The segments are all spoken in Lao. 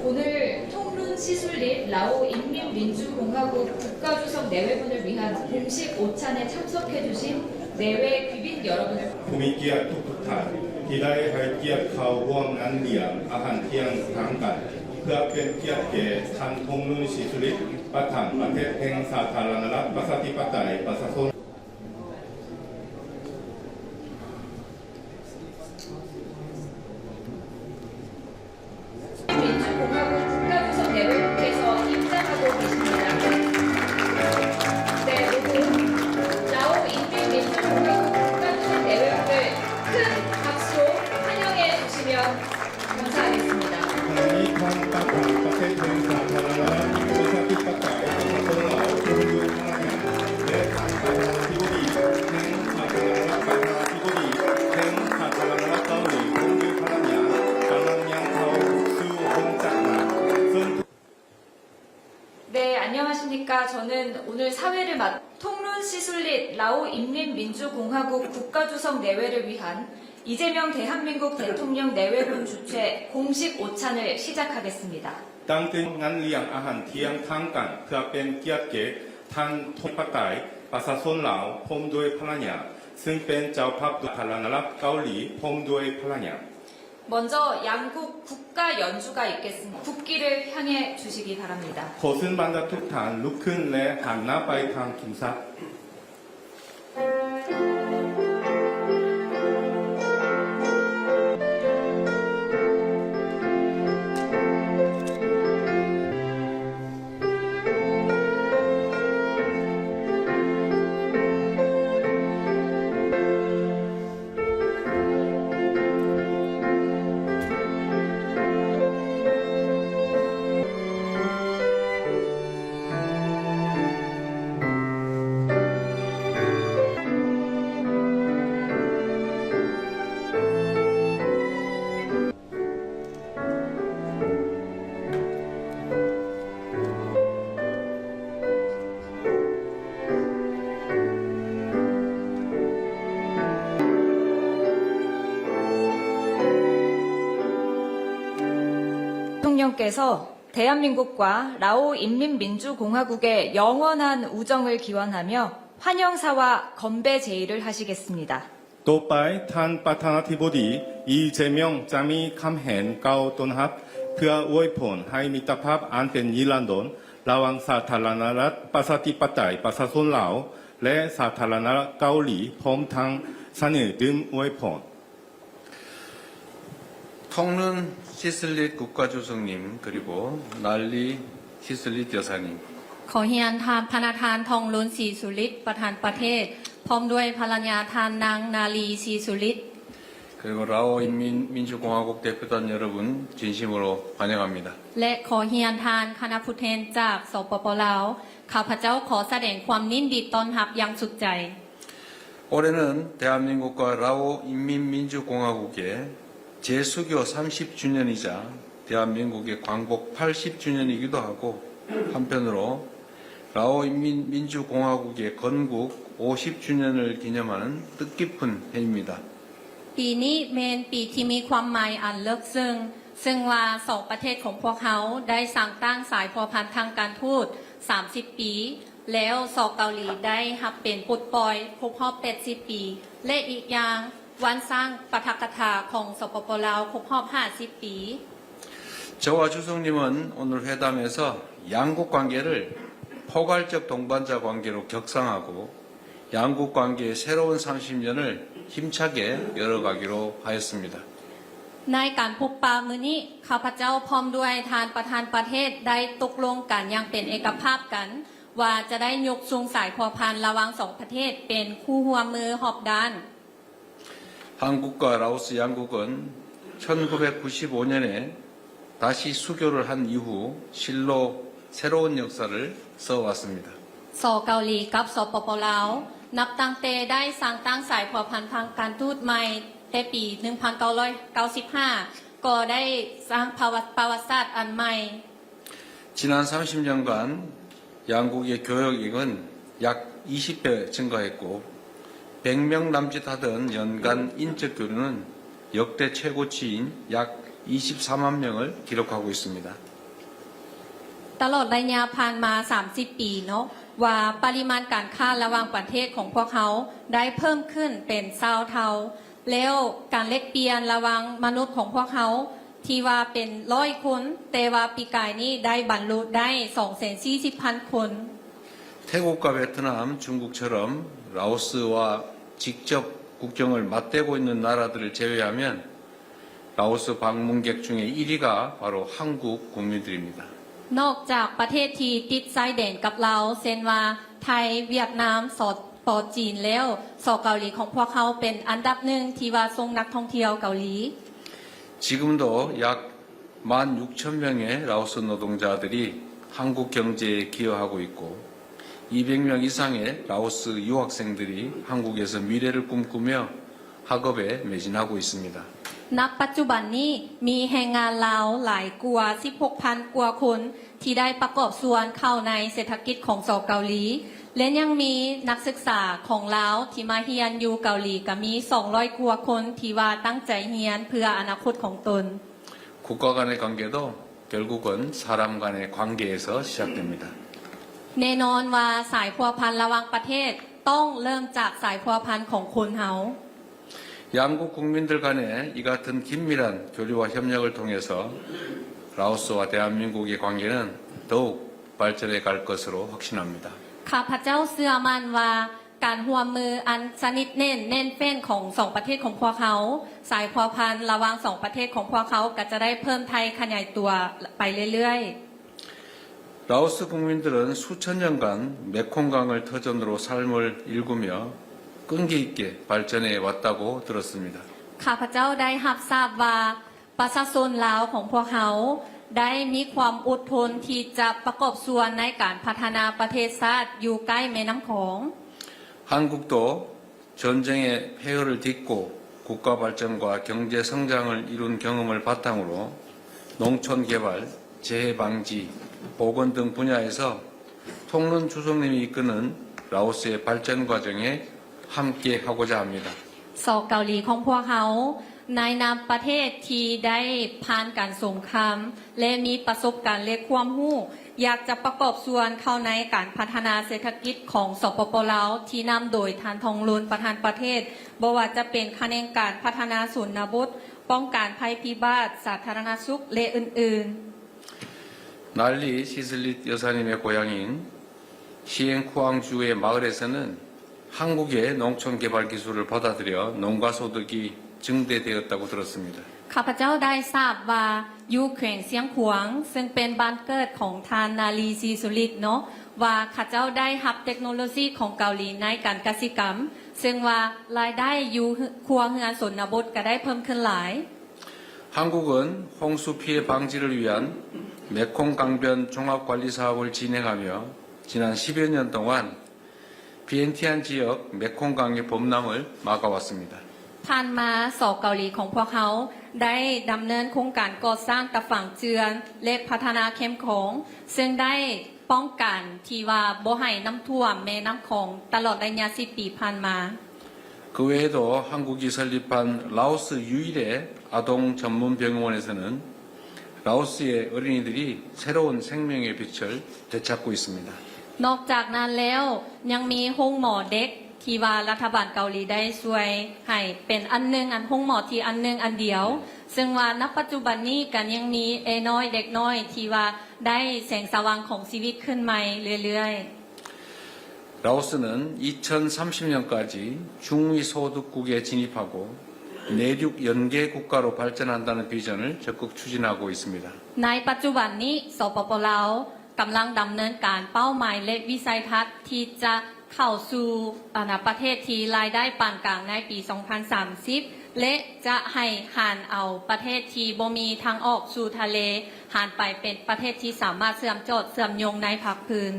오늘 통룬 시술릿 라오 인민민주공화국 국가주석 내외분을 위한 공식 오찬에 참석해 주신 내외 귀빈 여러분을 ຜູ້ມີກຽດທຸກໆທ່ານ ທີ່ໄດ້ໃຫ້ກຽດເຂົ້າຮ່ວມງານລ້ຽງອາຫານທ່ຽງທາງການ ເພື່ອເປັນກຽດແກ່ທ່ານ ທອງລຸນ ສີສຸລິດ ປະທານປະເທດແຫ່ງສາທາລະນະລັດ ປະຊາທິປະໄຕ ປະຊາຊົນ 민주공화국 국가주석 내외국께서 입장하고 계십니다. 네, 모두 라오 인민민주공화국 국가주석 내외국을 큰 박수로 환영해 주시면 감사하겠습니다. ຂະນະນີ້ທ່ານປະທານປະເທດແຫ່ງສາທາລະນະລັດ ປະຊາທິປະໄຕ ປະຊາຊົນລາວ ຜູ້ມີພະລັງງານ ແລະ ທ່ານປະທານາທິບໍດີແຫ່ງສາທາລະນະລັດ ປະທານາທິບໍດີແຫ່ງສາທາລະນະລັດເກົາຫຼີ ພ້ອມດ້ວຍພະລັງງານ ກຳລັງຍ່າງເຂົ້າສູ່ຫ້ອງຈັດງານ ເຊິ່ງ 네, 안녕하십니까. 저는 오늘 사회를 맡, 통룬 시술릿 라오 인민민주공화국 국가주석 내외를 위한 이재명 대한민국 대통령 내외분 주최 공식 오찬을 시작하겠습니다. ຕັ້ງແຕ່ງານລ້ຽງອາຫານທ່ຽງທາງການ ເພື່ອເປັນກຽດແກ່ທ່ານ ທອງ ປະທານປະຊາຊົນລາວ ພ້ອມດ້ວຍພະລັງງານ ຊຶ່ງເປັນເຈົ້າພາບສາທາລະນະລັດເກົາຫຼີ ພ້ອມດ້ວຍພະລັງງານ 먼저 양국 국가 연주가 있겠습니다. 국기를 향해 주시기 바랍니다. ຂໍເຊີນບັນດາທຸກທ່ານລຸກຂຶ້ນ ແລະ ຫັນໜ້າໄປທາງທຸງຊາດ. 대통령께서 대한민국과 라오 인민민주공화국의 영원한 우정을 기원하며 환영사와 건배 제의를 하시겠습니다. ຕໍ່ໄປ, ທ່ານປະທານາທິບໍດີ ອີ ເຈມຽງ ຈະມີຄຳແຫງກ່າວຕ້ອນຮັບ ເພື່ອອວຍພອນໃຫ້ມິດຕະພາບອັນເປັນນິລັນດອນ ລະຫວ່າງສາທາລະນະລັດ ປະຊາທິປະໄຕ ປະຊາຊົນລາວ ແລະ ສາທາລະນະລັດເກົາຫຼີ ພ້ອມທັງສະເໜີດື່ມອວຍພອນ. ܬອງລຸນ ຊີສຸລິດ 국가주석님, 그리고 ܢܪܝ ຊີສຸລິດ 여사님. ຂໍຮຽນທ່ານ ພະນະທ່ານ ທອງລຸນ ສີສຸລິດ ປະທານປະເທດ ພ້ອມດ້ວຍພະລະຍາທ່ານ ນາງ ນາລີ ສີສຸລິດ 그리고 라오 인민민주공화국 대표단 여러분, 진심으로 환영합니다. ແລະ ຂໍຮຽນທ່ານຄະນະຜູ້ແທນຈາກ ສປປ ລາວ, ຂ້າພະເຈົ້າຂໍສະແດງຄວາມຍິນດີຕ້ອນຮັບຢ່າງສຸດໃຈ. 올해는 대한민국과 라오 인민민주공화국의 재수교 삼십 주년이자 대한민국의 광복 팔십 주년이기도 하고, 한편으로 라오 인민민주공화국의 건국 오십 주년을 기념하는 뜻깊은 해입니다. ປີນີ້ແມ່ນປີທີ່ມີຄວາມໝາຍອັນເລິກເຊິ່ງ, ເຊິ່ງວ່າສອງປະເທດຂອງພວກເຮົາໄດ້ສ້າງຕັ້ງສາຍພົວພັນທາງການທູດສາມສິບປີ, ແລ້ວ ສ ເກົາຫຼີ ໄດ້ຮັບເປັນປົດປ່ອຍຄົບຮອບແປດສິບປີ ແລະ ອີກຢ່າງ ວັນສ້າງປາຖະກະຖາຂອງ ສປປ ລາວ ຄົບຮອບຫ້າສິບປີ. 저와 주석님은 오늘 회담에서 양국 관계를 포괄적 동반자 관계로 격상하고, 양국 관계의 새로운 삼십 년을 힘차게 열어가기로 하였습니다. ໃນການພົບປະມື້ນີ້, ຂ້າພະເຈົ້າພ້ອມດ້ວຍທ່ານປະທານປະເທດໄດ້ຕົກລົງກັນຢ່າງເປັນເອກະພາບກັນ ວ່າຈະໄດ້ຍົກສູງສາຍພົວພັນລະຫວ່າງສອງປະເທດເປັນຄູ່ຮ່ວມມືຮອບດ້ານ. 한국과 라오스 양국은 천구백구십오 년에 다시 수교를 한 이후 실로 새로운 역사를 써왔습니다. ສ.ເກົາຫຼີກັບ ສປປ ລາວ ນັບຕັ້ງແຕ່ໄດ້ສ້າງຕັ້ງສາຍພົວພັນທາງການທູດໃໝ່ແຕ່ປີໜຶ່ງພັນເກົ້າຮ້ອຍເກົ້າສິບຫ້າ ກໍໄດ້ສ້າງປະຫວັດ ປະຫວັດສາດອັນໃໝ່. 지난 삼십 년간 양국의 교역액은 약 이십 배 증가했고, 백 명 남짓 하던 연간 인적 교류는 역대 최고치인 약 이십사만 명을 기록하고 있습니다. ຕະຫຼອດໄລຍະຜ່ານມາສາມສິບປີເນາະ ວ່າປະລິມານການຄ້າລະຫວ່າງປະເທດຂອງພວກເຮົາໄດ້ເພີ່ມຂຶ້ນເປັນຊາວເທົ່າ ແລ້ວການແລກປ່ຽນລະຫວ່າງມະນຸດຂອງພວກເຮົາ ທີ່ວ່າເປັນຮ້ອຍຄົນ, ແຕ່ວ່າປີກາຍນີ້ໄດ້ບັນລຸໄດ້ສອງແສນສີ່ສິບພັນຄົນ. 태국과 베트남, 중국처럼 라오스와 직접 국경을 맞대고 있는 나라들을 제외하면 라오스 방문객 중에 일 위가 바로 한국 국민들입니다. ນອກຈາກປະເທດທີ່ຕິດຊາຍແດນກັບລາວ ເຊັ່ນວ່າ ໄທ, ຫວຽດນາມ, ສປ ຈີນ ແລ້ວ ສ.ເກົາຫຼີຂອງພວກເຮົາເປັນອັນດັບໜຶ່ງທີ່ວ່າສົ່ງນັກທ່ອງທ່ຽວເກົາຫຼີ. 지금도 약 만 육천 명의 라오스 노동자들이 한국 경제에 기여하고 있고, 이백 명 이상의 라오스 유학생들이 한국에서 미래를 꿈꾸며 학업에 매진하고 있습니다. ນັບປັດຈຸບັນນີ້ ມີແຮງງານລາວຫຼາຍກວ່າສິບຫົກພັນກວ່າຄົນ ທີ່ໄດ້ປະກອບສ່ວນເຂົ້າໃນເສດຖະກິດຂອງ ສ.ເກົາຫຼີ, ແລະ ຍັງມີນັກສຶກສາຂອງລາວທີ່ມາຮຽນຢູ່ເກົາຫຼີ ກໍມີສອງຮ້ອຍກວ່າຄົນ ທີ່ວ່າຕັ້ງໃຈຮຽນເພື່ອອະນາຄົດຂອງຕົນ. 국가 간의 관계도 결국은 사람 간의 관계에서 시작됩니다. ແນ່ນອນວ່າສາຍພົວພັນລະຫວ່າງປະເທດ ຕ້ອງເລີ່ມຈາກສາຍພົວພັນຂອງຄົນເຮົາ. 양국 국민들 간의 이 같은 긴밀한 교류와 협력을 통해서 라오스와 대한민국의 관계는 더욱 발전해 갈 것으로 확신합니다. ຂ້າພະເຈົ້າເຊື່ອໝັ້ນວ່າ ການຮ່ວມມືອັນສະໜິດແໜ້ນແໜ້ນແຟ້ນຂອງສອງປະເທດຂອງພວກເຮົາ, ສາຍພົວພັນລະຫວ່າງສອງປະເທດຂອງພວກເຮົາກໍຈະໄດ້ເພີ່ມທະຫຍາຍຂະຫຍາຍຕົວໄປເລື້ອຍໆ. 라오스 국민들은 수천 년간 메콩강을 터전으로 삶을 일구며 끈기 있게 발전해 왔다고 들었습니다. ຂ້າພະເຈົ້າໄດ້ຮັບຊາບວ່າ ປະຊາຊົນລາວຂອງພວກເຮົາໄດ້ມີຄວາມອົດທົນທີ່ຈະປະກອບສ່ວນໃນການພັດທະນາປະເທດຊາດຢູ່ໃກ້ແມ່ນ້ຳຂອງ. 한국도 전쟁의 폐해를 딛고 국가 발전과 경제 성장을 이룬 경험을 바탕으로 농촌 개발, 재해 방지, 보건 등 분야에서 통른 주석님이 이끄는 라오스의 발전 과정에 함께 하고자 합니다. ສ.ເກົາຫຼີຂອງພວກເຮົາ ໃນນາມປະເທດທີ່ໄດ້ຜ່ານການສົງຄາມ ແລະ ມີປະສົບການ ແລະ ຄວາມຮູ້ ຢາກຈະປະກອບສ່ວນເຂົ້າໃນການພັດທະນາເສດຖະກິດຂອງ ສປປ ລາວ ທີ່ນຳໂດຍທ່ານ ທອງລຸນ ປະທານປະເທດ, ບໍ່ວ່າຈະເປັນຂະແໜງການພັດທະນາຊົນນະບົດ, ປ້ອງກັນໄພພິບັດ, ສາທາລະນະສຸກ ແລະ ອື່ນໆ. ܢܪܝ ܫີສະລິດ 여사님의 고향인 시행코항주의 마을에서는 한국의 농촌 개발 기술을 받아들여 농가 소득이 증대되었다고 들었습니다. ຂ້າພະເຈົ້າໄດ້ຊາບວ່າ ຢູ່ແຂວງຊຽງຂວາງ ເຊິ່ງເປັນບ້ານເກີດຂອງທ່ານ ນາລີ ສີສຸລິດ ເນາະ ວ່າເຂົາເຈົ້າໄດ້ຮັບເຕັກໂນໂລຊີຂອງເກົາຫຼີໃນການກະສິກຳ, ເຊິ່ງວ່າລາຍໄດ້ຢູ່ຄົວເຮືອນຊົນນະບົດກໍໄດ້ເພີ່ມຂຶ້ນຫຼາຍ. 한국은 홍수 피해 방지를 위한 메콩 강변 종합 관리 사업을 진행하며 지난 십 여 년 동안 비엔티안 지역 메콩강의 범람을 막아왔습니다. ຜ່ານມາ ສ.ເກົາຫຼີຂອງພວກເຮົາໄດ້ດຳເນີນໂຄງການກໍ່ສ້າງຕາຝັ່ງເຈື່ອນ ແລະ ພັດທະນາແຄມຂອງ ເຊິ່ງໄດ້ປ້ອງກັນທີ່ວ່າບໍ່ໃຫ້ນ້ຳຖ້ວມແມ່ນ້ຳຂອງ ຕະຫຼອດໄລຍະສິບປີຜ່ານມາ. 그 외에도 한국이 설립한 라오스 유일의 아동 전문 병원에서는 라오스의 어린이들이 새로운 생명의 빛을 되찾고 있습니다. ນອກຈາກນັ້ນແລ້ວ ຍັງມີໂຮງໝໍເດັກ ທີ່ວ່າລັດຖະບານເກົາຫຼີໄດ້ຊ່ວຍໃຫ້ເປັນອັນໜຶ່ງ ອັນໂຮງໝໍທີ່ອັນໜຶ່ງອັນດຽວ, ເຊິ່ງວ່ານະປັດຈຸບັນນີ້ກໍຍັງມີເອນ້ອຍເດັກນ້ອຍທີ່ວ່າໄດ້ແສງສະຫວ່າງຂອງຊີວິດຂຶ້ນໃໝ່ເລື້ອຍໆ. 라오스는 이천삼십 년까지 중위소득국에 진입하고 내륙 연계 국가로 발전한다는 비전을 적극 추진하고 있습니다. ໃນປັດຈຸບັນນີ້ ສປປ ລາວ ກຳລັງດຳເນີນການເປົ້າໝາຍ ແລະ ວິໄສທັດທີ່ຈະ ເຂົ້າສູ່ ອາ ນະ ປະເທດທີ່ລາຍໄດ້ປານກາງໃນປີສອງພັນສາມສິບ ແລະ ຈະໃຫ້ຫັນເອົາປະເທດທີ່ບໍ່ມີທາງອອກສູ່ທະເລ ຫັນໄປເປັນປະເທດທີ່ສາມາດເຊື່ອມຈອດເຊື່ອມໂຍງໃນພາກພື້ນ.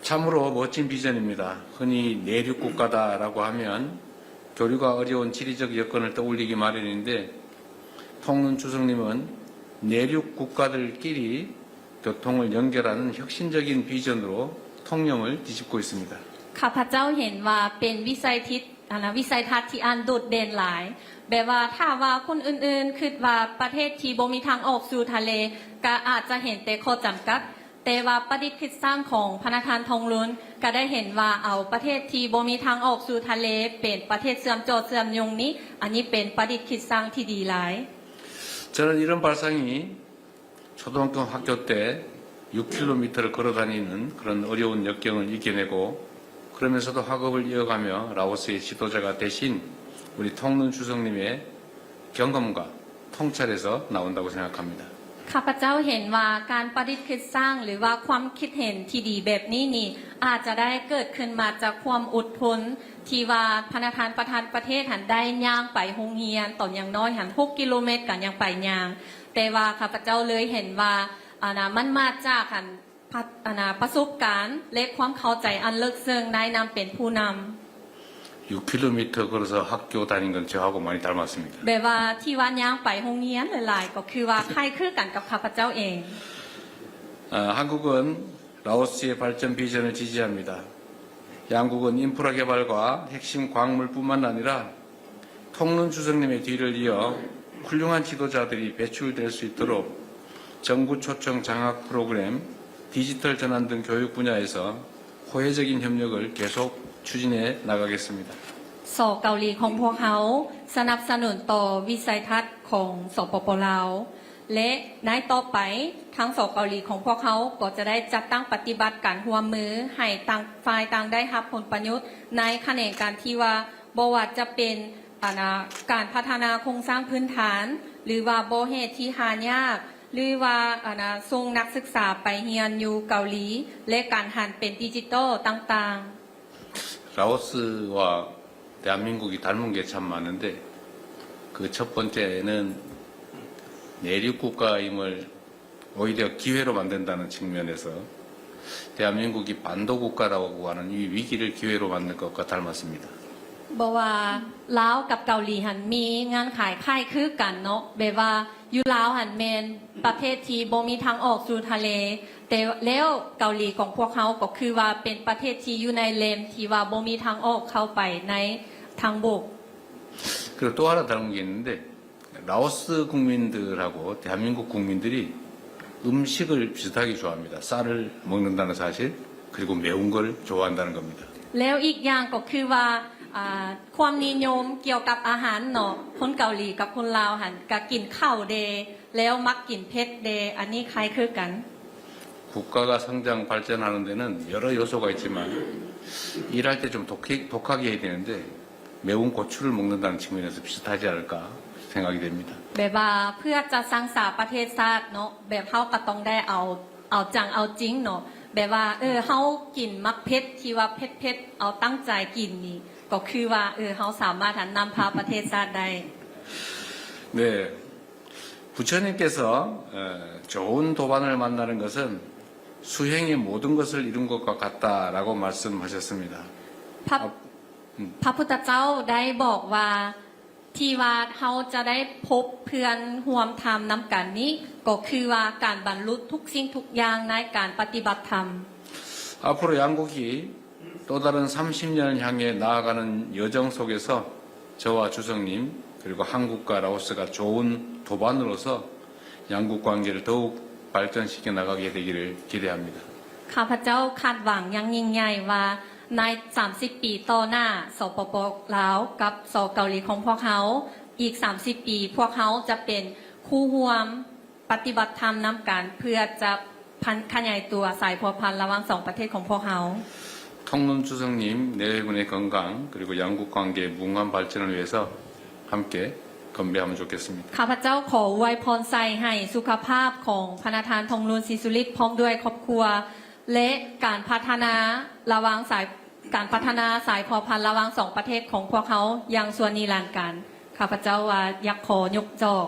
참으로 멋진 비전입니다. 흔히 내륙 국가다라고 하면 교류가 어려운 지리적 여건을 떠올리기 마련인데, ܬܘܢ ܢܘܢ 주석님은 내륙 국가들끼리 교통을 연결하는 혁신적인 비전으로 통영을 뒤집고 있습니다. ຂ້າພະເຈົ້າເຫັນວ່າເປັນວິໄສທິດ ອັນນະ ວິໄສທັດທີ່ອັນໂດດເດັ່ນຫຼາຍ ແບບວ່າຖ້າວ່າຄົນອື່ນໆຄິດວ່າປະເທດທີ່ບໍ່ມີທາງອອກສູ່ທະເລ ກະອາດຈະເຫັນແຕ່ຂໍ້ຈຳກັດ ແຕ່ວ່າປະດິດຄິດສ້າງຂອງພະນະທ່ານ ທອງລຸນ ກະໄດ້ເຫັນວ່າເອົາປະເທດທີ່ບໍ່ມີທາງອອກສູ່ທະເລ ເປັນປະເທດເຊື່ອມຈອດເຊື່ອມໂຍງນີ້ ອັນນີ້ເປັນປະດິດຄິດສ້າງທີ່ດີຫຼາຍ. 저는 이런 발상이 초등학교 학교 때 육 킬로미터를 걸어 다니는 그런 어려운 역경을 이겨내고, 그러면서도 학업을 이어가며 라오스의 지도자가 되신 우리 ܬܘܢ ܢܘܢ 주석님의 경험과 통찰에서 나온다고 생각합니다. ຂ້າພະເຈົ້າເຫັນວ່າການປະດິດຄິດສ້າງ ຫຼືວ່າຄວາມຄິດເຫັນທີ່ດີແບບນີ້ນີ້ ອາດຈະໄດ້ເກີດຂຶ້ນມາຈາກຄວາມອົດທົນ ທີ່ວ່າພະນະທ່ານປະທານປະເທດຫັ້ນໄດ້ຍ່າງໄປໂຮງຮຽນ ຕອນຍັງນ້ອຍຫັ້ນຫົກກິໂລແມັດກະຍັງໄປຍ່າງ ແຕ່ວ່າຂ້າພະເຈົ້າເລີຍເຫັນວ່າ ອັນນະ ມັນມາຈາກ ອັນ ປະ ອັນນະ ປະສົບການ ແລະ ຄວາມເຂົ້າໃຈອັນເລິກເຊິ່ງໃນນຳເປັນຜູ້ນຳ. 육 킬로미터 걸어서 학교 다닌 건 저하고 많이 닮았습니다. ແບບວ່າທີ່ວ່າຍ່າງໄປໂຮງຮຽນຫຼາຍໆ ກໍຄືວ່າຄ້າຍຄືກັນກັບຂ້າພະເຈົ້າເອງ. 아, 한국은 라오스의 발전 비전을 지지합니다. 양국은 인프라 개발과 핵심 광물뿐만 아니라 ܬܘܢ ܢܘܢ 주석님의 뒤를 이어 훌륭한 지도자들이 배출될 수 있도록 정부 초청 장학 프로그램, 디지털 전환 등 교육 분야에서 호혜적인 협력을 계속 추진해 나가겠습니다. ສ ເກົາຫຼີຂອງພວກເຮົາສະໜັບສະໜູນຕໍ່ວິໄສທັດຂອງ ສປປ ລາວ ແລະ ໃນຕໍ່ໄປ ທາງ ສ ເກົາຫຼີຂອງພວກເຮົາກໍຈະໄດ້ຈັດຕັ້ງປະຕິບັດການຮ່ວມມືໃຫ້ຕ່າງຝ່າຍຕ່າງໄດ້ຮັບຜົນປະໂຫຍດໃນຂະແໜງການທີ່ວ່າ ບໍ່ວ່າຈະເປັນ ອັນນະ ການພັດທະນາໂຄງສ້າງພື້ນຖານ ຫຼືວ່າບໍ່ແຮ່ທີ່ຫາຍາກ ຫຼືວ່າ ອັນນະ ສົ່ງນັກສຶກສາໄປຮຽນຢູ່ເກົາຫຼີ ແລະ ການຫັນເປັນດິຈິຕອລຕ່າງໆ. 라오스와 대한민국이 닮은 게 참 많은데, 그 첫 번째는 내륙 국가임을 오히려 기회로 만든다는 측면에서 대한민국이 반도 국가라고 하는 이 위기를 기회로 만든 것과 닮았습니다. ບໍ່ວ່າລາວກັບເກົາຫຼີຫັ້ນມີເງື່ອນໄຂຄ້າຍຄືກັນເນາະ ແບບວ່າຢູ່ລາວຫັ້ນແມ່ນປະເທດທີ່ບໍ່ມີທາງອອກສູ່ທະເລ ແຕ່ແລ້ວເກົາຫຼີຂອງພວກເຮົາກໍຄືວ່າເປັນປະເທດທີ່ຢູ່ໃນແລມທີ່ວ່າບໍ່ມີທາງອອກເຂົ້າໄປໃນທາງບົກ. 그리고 또 하나 닮은 게 있는데, 라오스 국민들하고 대한민국 국민들이 음식을 비슷하게 좋아합니다. 쌀을 먹는다는 사실, 그리고 매운 걸 좋아한다는 겁니다. ແລ້ວອີກຢ່າງກໍຄືວ່າ ອາ ຄວາມນິຍົມກ່ຽວກັບອາຫານເນາະ ຄົນເກົາຫຼີກັບຄົນລາວຫັ້ນກະກິນເຂົ້າແດ່ ແລ້ວມັກກິນເຜັດແດ່ ອັນນີ້ຄ້າຍຄືກັນ. 국가가 성장 발전하는 데는 여러 요소가 있지만 일할 때 좀 독해, 독하게 해야 되는데 매운 고추를 먹는다는 측면에서 비슷하지 않을까 생각이 됩니다. ແບບວ່າເພື່ອຈະສ້າງສາປະເທດຊາດເນາະ ແບບເຮົາກໍຕ້ອງໄດ້ເອົາ ເອົາຈັງເອົາຈິງເນາະ ແບບວ່າ ເອີ ເຮົາກິນໝາກເຜັດທີ່ວ່າເຜັດໆ ເອົາຕັ້ງໃຈກິນນີ້ ກໍຄືວ່າ ເອີ ເຮົາສາມາດນຳພາປະເທດຊາດໄດ້. 네. 부처님께서 어, 좋은 도반을 만나는 것은 수행의 모든 것을 이룬 것과 같다라고 말씀하셨습니다. ພະ ພະພຸດທະເຈົ້າໄດ້ບອກວ່າ ທີ່ວ່າເຮົາຈະໄດ້ພົບເພື່ອນຮ່ວມທຳນຳກັນນີ້ ກໍຄືວ່າການບັນລຸທຸກສິ່ງທຸກຢ່າງໃນການປະຕິບັດທຳ. 앞으로 양국이 또 다른 삼십 년을 향해 나아가는 여정 속에서 저와 주석님 그리고 한국과 라오스가 좋은 도반으로서 양국 관계를 더욱 발전시켜 나가게 되기를 기대합니다. ຂ້າພະເຈົ້າຄາດຫວັງຢ່າງຍິ່ງໃຫຍ່ວ່າ ໃນສາມສິບປີຕໍ່ໜ້າ ສປປ ລາວ ກັບ ສ ເກົາຫຼີຂອງພວກເຮົາ ອີກສາມສິບປີ ພວກເຮົາຈະເປັນຄູ່ຮ່ວມປະຕິບັດທຳນຳກັນ ເພື່ອຈະພັນ ຂະຫຍາຍຕົວສາຍພົວພັນລະຫວ່າງສອງປະເທດຂອງພວກເຮົາ. ܬܘܢ ܢܘܢ 주석님 내외분의 건강 그리고 양국 관계의 무궁한 발전을 위해서 함께 건배하면 좋겠습니다. ຂ້າພະເຈົ້າຂໍອວຍພອນໄຊໃຫ້ສຸຂະພາບຂອງພະນະທ່ານ ທອງລຸນ ສີສຸລິດ ພ້ອມດ້ວຍຄອບຄົວ ແລະ ການພັດທະນາລະຫວ່າງສາຍ ການພັດທະນາສາຍພົວພັນລະຫວ່າງສອງປະເທດຂອງພວກເຮົາຢ່າງຊົ່ວນິລັນດານ. ຂ້າພະເຈົ້າວ່າຢາກຂໍຍົກຈອກ